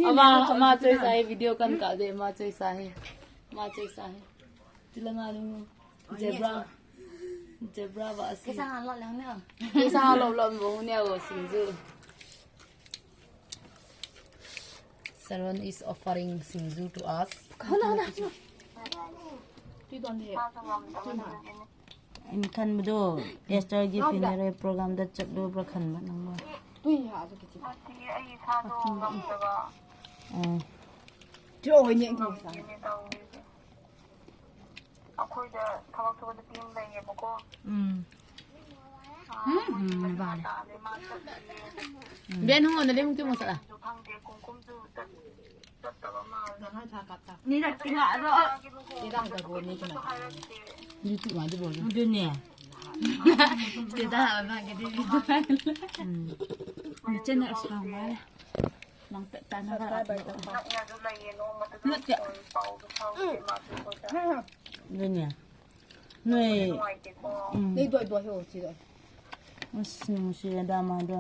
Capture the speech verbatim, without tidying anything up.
Ama, ama choisa hi, video kan kah de, ama choisa hi. Ama choisa hi. Tilanga nu. Zebra. Zebra ba asi. Kei sang a lo le ne. Kei sang a lo lo bo ne o singju. Sharon is offering singju to us. In khan bdo, Esther gi funeral program da chat do pra khan ma nang ma. Eh. ꯑꯩꯈꯣꯏꯗ ꯊꯕꯛ ꯁꯨꯕ ꯅꯨꯄꯤ ꯑꯃ ꯂꯩꯌꯦꯕꯀꯣ꯫ ꯎꯝ꯫ ꯎꯝ, ꯎꯝ, ꯃꯥꯅꯦ꯫ ꯇꯥꯜꯂꯦ, ꯃꯥ ꯆꯠꯈꯤꯌꯦ꯫ ꯎꯝ꯫ ꯕꯦꯟ ꯍꯣꯡꯉꯣ, ꯅꯗꯤ ꯍꯣꯡꯇꯤ ꯍꯣꯡꯉꯣ ꯆꯠꯂ꯫ ꯈꯪꯗꯦ, ꯈꯣꯡꯀꯨꯝꯁꯨ ꯆꯠ-, ꯆꯠꯇꯕ ꯃꯥꯜꯂꯦ꯫ ꯅꯤꯔꯛꯇꯤ ꯂꯥꯛꯑꯔꯣꯏ꯫ ꯆꯠꯄꯁꯨ ꯍꯥꯏꯔꯛꯇꯦ꯫ YouTube ꯃꯥꯗꯤ ꯕꯣꯜ꯫ ꯑꯗꯨꯅꯦ꯫ ꯁꯤꯗ ꯃꯥꯒꯤꯗꯤ video꯫ ꯎꯝ꯫ ꯅꯆꯟꯅ ꯑꯁꯥꯡꯕ꯫ ꯅꯪ ꯇꯠ ꯇꯥꯅ ꯅꯛꯅꯁꯨ ꯂꯩꯌꯦ, ꯅꯣꯡꯃꯇꯁꯨ ꯅꯠꯇꯦ꯫ ꯐꯣꯟ ꯄꯥꯎꯗꯨ ꯐꯥꯎꯗꯦ ꯃꯥꯁꯨ ꯑꯩꯈꯣꯏꯗ꯫ ꯑꯗꯨꯅꯦ꯫ ꯅꯣꯏ꯫ ꯅꯨꯡꯉꯥꯏꯇꯦꯀꯣ꯫ ꯎꯝ꯫ ꯅꯣꯏ ꯗꯣꯏ ꯗꯣꯏ ꯍꯣ ꯁꯤꯗ꯫ ꯑꯁ, ꯅꯨꯡꯁꯤꯌꯦꯗ ꯃꯥꯗꯣ꯫